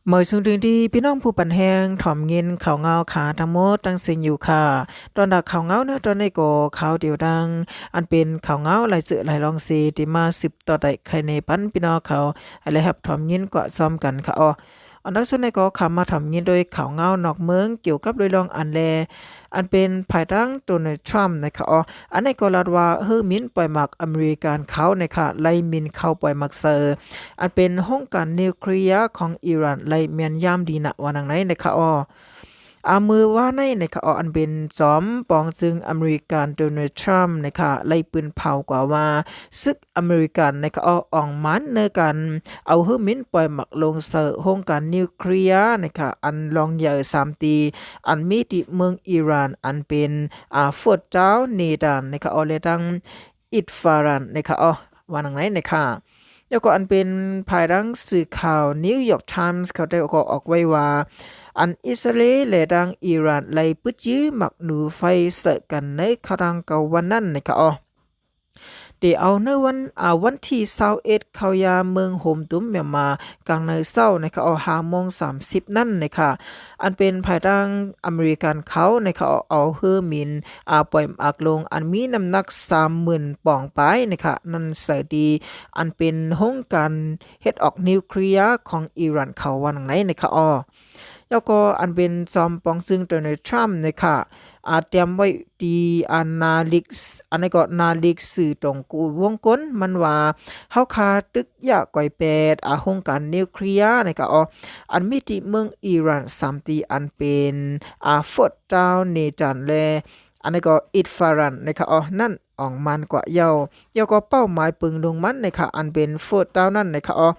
ເມີຍສູງເຖິງທີ່ພີ່ນ້ອງຜູ້ປັນແຮງ ຖອມຍິນຂ່າວງາວຂາທັງໝົດທັງສິ້ນຢູ່ຄ່າ. ຕອນດາຂ່າວງາວເນາະ ຕອນນີ້ກໍຂ່າວດຽວດັງ ອັນເປັນຂ່າວງາວຫຼາຍເສື້ອຫຼາຍລອງເສ ທີ່ມາສືບຕໍ່ໄດ້ໄຂແນປັນພີ່ນ້ອງເຂົາ ໃຫ້ໄດ້ຮັບຖອມຍິນກວ່າຊ້ອມກັນຄ່າເອາະ. ອັນດັບສຸດນີ້ກໍຂ້າມາຖອມຍິນໂດຍຂ່າວງາວນອກເມືອງ ກ່ຽວກັບໂດຍລອງອັນແລ ອັນເປັນພາຍຫຼັງໂດນັລ ທຣຳ ນະຄະເອາະ ອັນນີ້ກໍລາດວ່າ ເຮີມິນປ່ອຍໝາກອາເມລິກັນເຂົານະຄະ ໄລ່ມິນເຂົ້າປ່ອຍໝາກໃສ່ ອັນເປັນໂຮງການນິວເຄລຍຂອງອີຣານ ໄລ່ແມ່ນຍາມດີນະ ວ່າໜັງໃນນະຄະເອາະ. ອາ ມື້ວານໃນນະຄະເອາະ ອັນເປັນຈອມປອງຊຶງອາເມລິກັນ ໂດນັລ ທຣຳ ນະຄະ ໄລ່ປືນເຜົາກວ່າວ່າ ຊຶກ ອາເມລິກັນນະຄະເອາະ ອອກມານໃນການເອົາເຮີມິນປ່ອຍໝາກລົງໃສ່ໂຮງການນິວເຄລຍນະຄະ ອັນຫຼວງໃຫຍ່ສາມຕີ ອັນມີທີ່ເມືອງອີຣານ ອັນເປັນ ອາ ໂຟດເຈົ້າ ເນດານ ນະຄະເອາະ ແລະ ທັງ ອິດຟາຣານ ນະຄະເອາະ ວ່າໜັງໃນນະຄະ. ແລ້ວກໍອັນເປັນພາຍຫຼັງສື່ຂ່າວ New York Times ເຂົາໄດ້ກໍອອກໄວ້ວ່າ ອັນອິດສະຣາເອລ ແລະ ທັງອີຣານ ໄລ່ປືດຈື້ໝາກໜູໄຟໃສ່ກັນໃນຄະຫວ່າງກາງວັນນັ້ນນະຄະເອາະ. ເດເອົາໃນວັນ ອາ ວັນທີຊາວເອັດ ເຂົ້າຍາມເມືອງໂຮມຕຸມ ມຽນມາ ກາງໃນເຊົ້ານະຄະເອາະ ຫ້າໂມງສາມສິບນັ້ນນະຄະ ອັນເປັນພາຍຫຼັງອາເມລິກັນເຂົານະຄະເອາະ ເອົາເຮີມິນ ອາ ປ່ອຍໝາກລົງ ອັນມີນ້ຳໜັກສາມໝື່ນປອງປາຍນະຄະ ນັ້ນໃສ່ທີ່ ອັນເປັນໂຮງການເຮັດອອກນິວເຄລຍຂອງອີຣານເຂົາ ວ່າໜັງໃນນະຄະເອາະ. ແລ້ວກໍອັນເປັນຈອມປອງຊຶງ ໂດນັລ ທຣຳ ນະຄະ ອາ ຕຽມໄວ້ທີ່ ອາ ໜ້າລິກ ອັນນີ້ກໍໜ້າລິກສື່ຕົງກູວົງກົນມັນວ່າ ເຮົາຄາຕຶກຢາກອຍແປດ ອາ ໂຮງການນິວເຄລຍນະຄະເອາະ ອັນມີທີ່ເມືອງອີຣານສາມທີ່ ອັນເປັນ ອາ ໂຟດເຈົ້າ ເນດານ ແລະ ອັນນີ້ກໍອິດຟາຣານນະຄະເອາະ ນັ້ນ ອອກມານກວ່າເຍົາ ແລ້ວກໍເປົ້າໝາຍປືນລົງມັນນະຄະ ອັນເປັນໂຟດເຈົ້ານັ້ນນະຄະເອາະ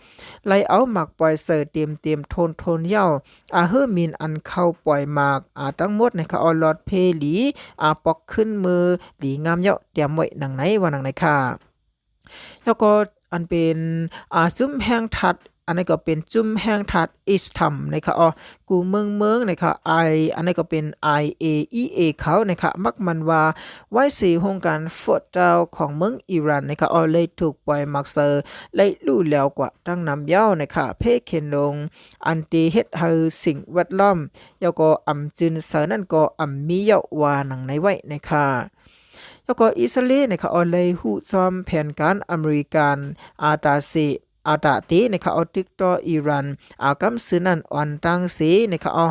ໄລ່ເອົາໝາກປ່ອຍໃສ່ເຕັມໆໂທນໆເຍົາ ອາ ເຮີມິນອັນເຂົ້າປ່ອຍໝາກ ອາ ທັງໝົດນະຄະເອາະ ລອດເພລີ ອາ ປອກຂຶ້ນມືດີງາມເຍົາ ຕຽມໄວ້ໜັງໃນ ວ່າໜັງໃນຄ່າ. ແລ້ວກໍອັນເປັນ ອາ ຊຸມແຫ່ງທາດ ອັນນີ້ກໍເປັນຊຸມແຫ່ງທາດອິດສະລາມນະຄະເອາະ ກູເມືອງເມືອງນະຄະ ອາ ອັນນີ້ກໍເປັນ ອາ ເອ ອີ ເອ ເຂົານະຄະ ມັກມັນວ່າ ໄວ້ຊິໂຮງການໂຟດເຈົ້າຂອງເມືອງອີຣານນະຄະເອາະ ເລີຍຖືກປ່ອຍໝາກໃສ່ ໄລ່ຫຼູ່ແຫຼວກວ່າຕັ້ງນຳເຍົານະຄະ ເພເຂັນລົງ ອັນທີ່ເຮັດໃຫ້ສິ່ງແວດລ້ອມ ແລ້ວກໍອຳຈືນໃສ່ນັ້ນກໍອຳມີເຍົາ ວ່າໜັງໃນໄວ້ນະຄະ. ແລ້ວກໍອິດສະຣາເອລນະຄະເອາະ ໄລ່ຮູ້ຊອມແຜນການອາເມລິກັນ ອາຕາເຊ ອາຕາເຕນະຄະເອາະ ຕຶກຕໍ່ອີຣານ ອາ ກຳຊື່ນັ້ນອ່ອນຕ່າງເສນະຄະເອາະ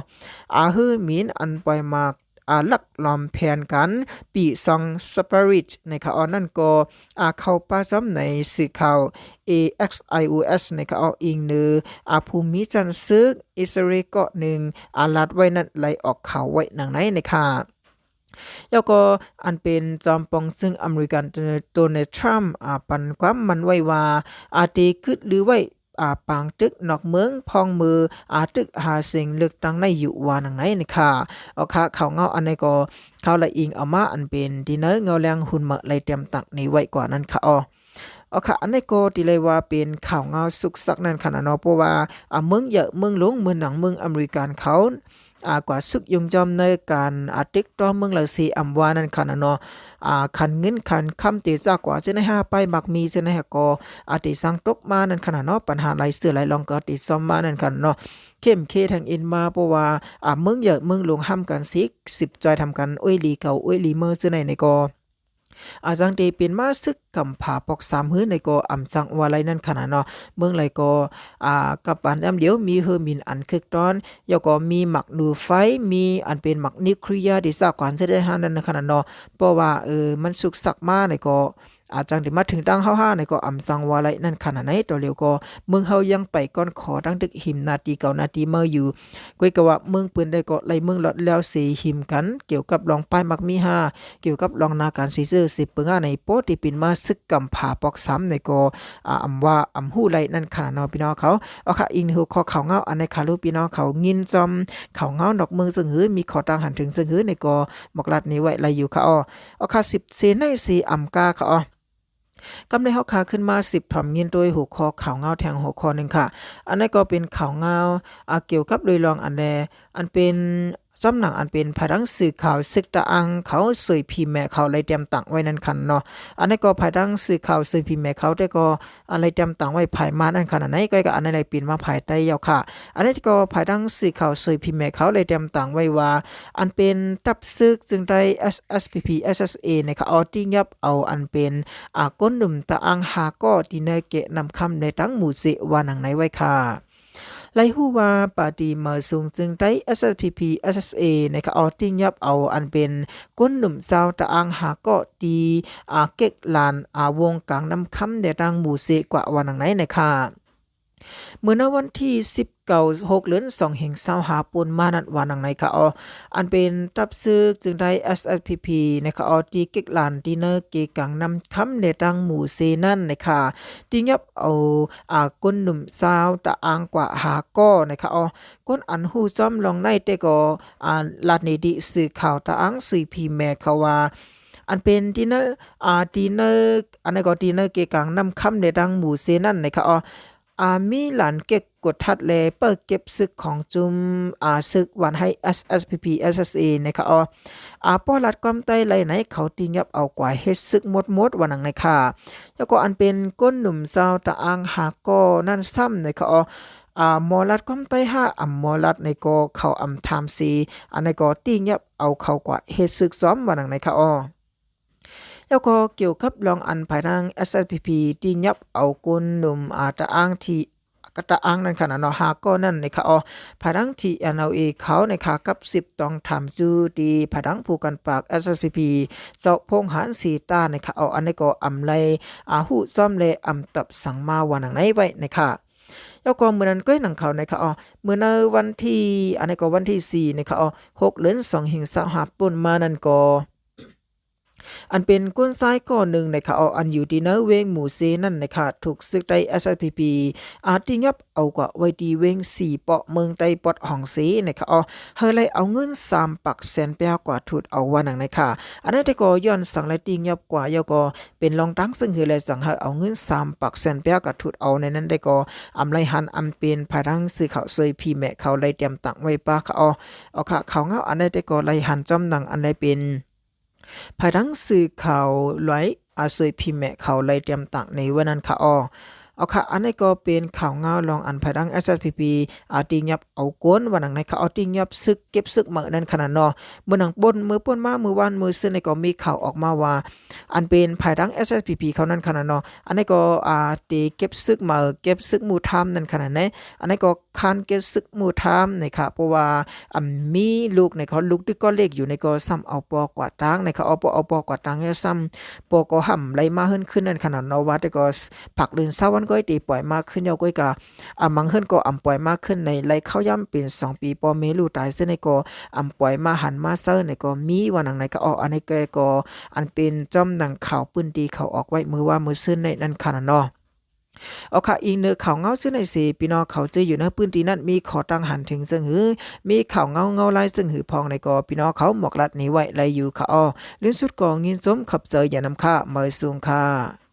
ອາ ເຮີມິນອັນປ່ອຍໝາກ ອາ ລັກລ້ອມແຜນການປີສອງສະປາຣິດນະຄະເອາະ ນັ້ນກໍ ອາ ເຂົ້າປະຈຳໃນສື່ຂ່າວ ເອ ເອັກ ໄອ ໂອ ເອັສ ນະຄະເອາະ ອີງເນີ ອາ ພູມີຊັ້ນຊຶກອິດສະຣາເອລເກາະໜຶ່ງ ອາ ລາດໄວ້ນັ້ນ ໄລ່ອອກຂ່າວໄວ້ໜັງໃນນະຄະ. ແລ້ວກໍອັນເປັນຈອມປອງຊຶງອາເມລິກັນ ໂດນັລ ທຣຳ ອາ ປັນຄວາມໝັ້ນໄວ້ວ່າ ອາ ເຕກຶດຫຼືໄວ້ ອາ ປາງຕຶກນອກເມືອງ ພ້ອມມື ອາ ຕຶກຫາເສຍງເລືອກຕັ້ງໃນຢູ່ ວ່າໜັງໃນນະຄະ. ເອົາຄ່າ ຂ່າວເງົາອັນໃດກໍ ຂ່າວລະອີງເອົາມາ ອັນເປັນທີ່ໃນເງົາແລງຫຸ່ນມະໄລ່ຕຽມຕັກນີ້ໄວ້ກວ່ານັ້ນຄ່າເອາະ. ເອົາຄ່າ ອັນໃດກໍທີ່ໄດ້ວ່າເປັນຂ່າວເງົາສຸກຊັກນັ້ນຂະນະເນາະ ເພາະວ່າ ອາ ເມືອງໃຫຍ່ເມືອງຫຼວງ ເມືອງໜັງເມືອງອາເມລິກັນເຂົາ ອາ ກວ່າສຸກຍົງຈອມໃນການ ອາ ຕຶກຕໍ່ເມືອງລາວເຊອຳວ່ານັ້ນຂະນະເນາະ ອາ ຄັນເງິນຄັນຄຳເຕຈາກກວ່າຈະໄດ້ຫາໄປມັກມີຈະໄດ້ຫາກໍ ອາ ເຕສັງຕົກມານັ້ນຂະນະເນາະ ປັນຫາຫຼາຍເສື້ອຫຼາຍລອງກໍເຕຊອມມານັ້ນຂະນະເນາະ ເຂັ້ມເຄແທງອິນມາ ເພາະວ່າ ອາ ເມືອງໃຫຍ່ເມືອງຫຼວງຫ້ຳກັນຊິ ສິບຈອຍທຳກັນ ໂອ້ຍ ຫຼີເກົ່າ ໂອ້ຍ ຫຼີເມີ ຈະໄດ້ໃນກໍ ອາ ຈັ່ງເຕເປັນມາຊຶກກຳຜາປອກສາມຫື ໃນກໍອຳຈັ່ງວ່າໄລນັ້ນຂະນະເນາະ ເມືອງໃດກໍ ອາ ກັບປານຍາມດຽວ ມີເຮີມິນອັນເຄິກຕ້ອນ ແລ້ວກໍມີໝາກໜູໄຟ ມີອັນເປັນໝາກນິວເຄລຍ ທີ່ສາກວານຈະໄດ້ຫານັ້ນຂະນະເນາະ ເພາະວ່າ ເອີ ມັນສຸກຊັກມາໃນກໍ ອາ ຈັ່ງໄດ້ມາເຖິງທາງເຮົາຫາໃນກໍອຳຈັ່ງວ່າໄລນັ້ນຂະນະໃນ ຕໍ່ຫຼຽວກໍເມືອງເຮົາຍັງໄປກ່ອນຂໍຕັ້ງຕຶກຫິມນາທີເກົ່ານາທີໃໝ່ຢູ່ ກວຍກະວ່າເມືອງປືນໃດກໍໄລເມືອງລອດແລ້ວເສຫິມກັນ ກ່ຽວກັບລອງປ້າຍມັກມີຫາ ກ່ຽວກັບລອງນາການສີເຈີເສເປິງອາໃນ ໂປທີ່ເປັນມາຊຶກກຳຜາປອກສາມໃນກໍ ອາ ອຳວ່າອຳຮູ້ໄລນັ້ນຂະນະເນາະ ພີ່ນ້ອງເຂົາ. ເອົາຄ່າ ອີກໜຶ່ງຫົວຂໍ້ຂ່າວເງົາອັນໃດຄ່າ ລູກພີ່ນ້ອງເຂົາຍິນຈອມ ຂ່າວເງົານອກເມືອງເຊິ່ງຫື ມີຂໍ້ຕ່າງຫັນເຖິງເຊິ່ງຫືໃນກໍ ໝອກລັດນີ້ໄວ້ໄລຢູ່ຄ່າເອາະ. ເອົາຄ່າ ສິບເຊໃນເຊອຳກາຄ່າເອາະ. ກຳໃນເຮົາຄ່າຂຶ້ນມາສືບຖອມຍິນໂດຍຫົວຂໍ້ຂ່າວເງົາແທ່ງຫົວຂໍ້ໜຶ່ງຄ່າ ອັນນັ້ນກໍເປັນຂ່າວເງົາ ອາ ກ່ຽວກັບໂດຍລອງອັນແລ ອັນເປັນ ຈຳໜັງອັນເປັນພາຍທາງສື່ຂ່າວຊຶກຕະອາງເຂົາ ສວຍພີແມເຂົາໄດ້ຕຽມຕັ້ງໄວ້ນັ້ນຄັນເນາະ. ອັນນີ້ກໍພາຍທາງສື່ຂ່າວສວຍພີແມເຂົາແຕ່ກໍ ອັນໄດ້ຕຽມຕັ້ງໄວ້ພາຍມານັ້ນຂະໜາດໃດ ກໍອັນນັ້ນໄດ້ປິ່ນມາພາຍໃຕ້ແລ້ວຄ່ະ. ອັນນີ້ກໍພາຍທາງສື່ຂ່າວສວຍພີແມເຂົາໄດ້ຕຽມຕັ້ງໄວ້ວ່າ ອັນເປັນທັບຊຶກຈຶ່ງໄດ້ ເອສເອສພີພີ ເອສເອສເອ ໃນຂະອອກ ທີ່ຫຍັບເອົາອັນເປັນ ອາ ກົ້ນໜຸ່ມຕະອາງຫ້າກໍ ທີ່ເນີເກະນ້ຳຄຳ ແລະ ທັງໝູ່ເຊ ວ່າໜັງໃນໄວ້ຄ່ະ. ໄດ້ຮູ້ວ່າປາຕີເໝີສູງຈຶ່ງໄດ້ ເອສເອສພີພີ ເອສເອສເອ ໃນຂະອອກ ທີ່ຫຍັບເອົາອັນເປັນ ກົ້ນໜຸ່ມຊາວຕະອາງຫ້າກໍ ທີ່ ອາ ເກັກລານ ອາ ວົງກາງນ້ຳຄຳ ແລະ ທັງໝູ່ເຊກວ່າ ວ່າໜັງໃນ ໃນຄ່ະ. ເມື່ອໃນວັນທີສິບເກົ້າ ຫົກເດືອນ ສອງພັນຊາວຫ້າ ປົນມານັ້ນ ວ່າໜັງໃນຄ່ະເນາະ ອັນເປັນທັບຊຶກຈຶ່ງໄດ້ ເອສເອສພີພີ ໃນຂະອອກ ທີ່ເກັກລານ ທີ່ເນີເກະກາງນ້ຳຄຳ ແລະ ທັງໝູ່ເຊນັ້ນ ໃນຄ່ະ ທີ່ຫຍັບເອົາ ອາ ກົ້ນໜຸ່ມຊາວຕະອາງກວ່າຫ້າກໍ ໃນຄ່ະເນາະ. ຄົນອັນຮູ້ຈ້ອມລອງໃນແຕ່ກໍ ອາ ລາດໃນທີ່ສື່ຂ່າວຕະອາງ ສວຍພີແມເຂົາວ່າ ອັນເປັນທີ່ເນີ ອາ ທີ່ເນີ ອັນນັ້ນກໍທີ່ເນີເກະກາງນ້ຳຄຳ ແລະ ທັງໝູ່ເຊນັ້ນ ໃນຄ່ະເນາະ ອາ ມີຫຼານເກັກກົດທັດ ແລະ ເປີເກັບຊຶກຂອງຈຸ້ມ ອາ ຊຶກຫວັນໄຮ ເອສເອສພີພີ ເອສເອສເອ ໃນຄ່ະເນາະ. ອາ ພໍລາດຄວາມໃຕ້ໄລ່ໃນ ເຂົາທີ່ຫຍັບເອົາກວ່າເຮັດຊຶກໝົດໆ ວ່າໜັງໃນຄ່ະ. ແລ້ວກໍອັນເປັນກົ້ນໜຸ່ມຊາວຕະອາງຫ້າກໍນັ້ນຊ້ຳ ໃນຄ່ະເນາະ ອາ ມໍລາດຄວາມໃຕ້ຫາ ອຳມໍລາດໃນກໍເຂົາອຳຖາມເຊ ອັນໃນກໍທີ່ຫຍັບເອົາເຂົາກວ່າເຮັດຊຶກຊ້ອມ ວ່າໜັງໃນຄ່ະເນາະ. ແລ້ວກໍກ່ຽວກັບລອງອັນພາຍທາງ ເອສເອສພີພີ ທີ່ຫຍັບເອົາກົ້ນໜຸ່ມ ອາ ຕະອາງທີ່ ກະຕະອາງນັ້ນຂະໜາດເນາະ ຫ້າກໍນັ້ນ ໃນຄ່ະເນາະ ພາຍທາງ ທີເອັນແອລເອ ເຂົາ ໃນຄ່ະ ກັບສືບຕ້ອງຖາມຈຸທີ່ພາຍທາງຜູ້ການປາກ ເອສເອສພີພີ ເຈົ້າພົງຫານສີຕາ ໃນຄ່ະເນາະ ອັນໃດກໍອຳໄລ ອາ ຮູ້ຊອມ ແລະ ອຳຕອບສັງມາ ວ່າໜັງໃນໄວ້ ໃນຄ່ະ. ແລ້ວກໍມື້ນັ້ນກໍໜັງເຂົາ ໃນຄ່ະເນາະ ມື້ໃນວັນທີ ອັນໃດກໍວັນທີສີ່ ໃນຄ່ະເນາະ ຫົກເດືອນ ສອງພັນຊາວຫ້າ ປົນມານັ້ນກໍ ອັນເປັນຄົນຊາຍກໍໜຶ່ງ ໃນຄ່ະເນາະ ອັນຢູ່ທີ່ໃນເວງໝູ່ເຊນັ້ນ ໃນຄ່ະ ຖືກຊຶກໄທ ເອສເອສພີພີ ອາ ທີ່ຫຍັບເອົາກວ່າໄວ້ທີ່ເວງສີເປາະ ເມືອງໄຕປອດ ຮ່ອງເຊ ໃນຄ່ະເນາະ ໃຫ້ໄລ່ເອົາເງິນສາມປາກແສນປາຍກວ່າ ຖືກເອົາວ່າໜັງໃນຄ່ະ. ອັນໃດແຕ່ກໍຍ້ອນສັງໄລ່ທີ່ຫຍັບກວ່າ ແລ້ວກໍເປັນລອງຕັ້ງເຊິ່ງຫື ແລະ ສັງໃຫ້ເອົາເງິນສາມປາກແສນປາຍກວ່າ ຖືກເອົາໃນນັ້ນ ແຕ່ກໍອຳໄລຫັນ ອັນເປັນພາຍທາງສື່ຂ່າວ ສວຍພີແມ ເຂົາໄດ້ຕຽມຕັ້ງໄວ້ປະຄ່ະເນາະ. ເອົາຄ່ະ ຂ່າວເງົາອັນໃດແຕ່ກໍໄລ່ຫັນຈອມໜັງ ອັນໃດເປັນ ພາຍທາງສື່ຂ່າວລວຍ ອາ ສວຍພີແມ ເຂົາໄດ້ຕຽມຕັ້ງໃນວັນນັ້ນຄ່ະເນາະ. ເອົາຄ່ະ ອັນນີ້ກໍເປັນຂ່າວເງົາລອງອັນພາຍທາງ ເອສເອສພີພີ ອາ ທີ່ຫຍັບເອົາໂກນ ວ່າໜັງໃນຄ່ະເນາະ ທີ່ຫຍັບຊຶກ ເກັບຊຶກໃໝ່ນັ້ນຂະໜາດເນາະ. ມື້ໜັງປົນ ມື້ປົນມາ ມື້ວານ ມື້ຊືນນີ້ກໍມີຂ່າວອອກມາວ່າ ອັນເປັນພາຍທາງ ເອສເອສພີພີ ເຂົານັ້ນຂະໜາດເນາະ ອັນນີ້ກໍ ອາ ໄດ້ເກັບຊຶກໃໝ່ ເກັບຊຶກໝູ່ທາມນັ້ນຂະໜາດໃນ ອັນນີ້ກໍ ຄານເກັບຊຶກໝູ່ທາມ ໃນຄ່ະ ເພາະວ່າ ອາ ມີລູກໃນຄ່ະ ລູກທີ່ກໍເລັກຢູ່ໃນກໍຊ້ຳເອົາປໍກວ່າຕ່າງ ໃນຄ່ະ ເອົາປໍ ເອົາປໍກວ່າຕ່າງແລ້ວຊ້ຳ ປໍກໍຫ້າມໄລ່ມາເຮືອນຄືນນັ້ນຂະໜາດເນາະ. ວ່າແຕ່ກໍ ພັກເດືອນຊາວວັນກໍໄດ້ປ່ອຍມາຄືນ ເຈົ້າກໍກະ ອາ ບາງເຮືອນກໍອຳປ່ອຍມາຄືນໃນ ໄລ່ເຂົ້າຢາມເປັນສອງປີ ພໍ່ແມ່ລູກຕາຍເຊິ່ງໃນກໍອຳປ່ອຍມາຫັນມາເຊີໃນກໍມີ ວ່າໜັງໃນຄ່ະເນາະ. ອັນນີ້ກໍ ກໍອັນເປັນຈອມໜັງຂ່າວພື້ນທີ່ເຂົາອອກໄວ້ ມື້ວານ ມື້ຊືນໃນນັ້ນຂະໜາດເນາະ. ເອົາຄ່ະ ອີງເໜືອຂ່າວເງົາເຊັ່ນໃດເສ ພີ່ນ້ອງເຂົາເຈົ້າຢູ່ໃນພື້ນທີ່ນັ້ນ ມີຂໍ້ຕັ້ງຫັນເຖິງເຊິ່ງຫື ມີຂ່າວເງົາເງົາລາຍເຊິ່ງຫືພອງໃດກໍ ພີ່ນ້ອງເຂົາໝອກລັດນີ້ໄວ້ໄດ້ຢູ່ຄ່ະເນາະ. ເລື່ອງສຸດກໍຍິນຊົມຂອບໃຈຢ່ານຳຄ່ະ ມາສູງຄ່ະ.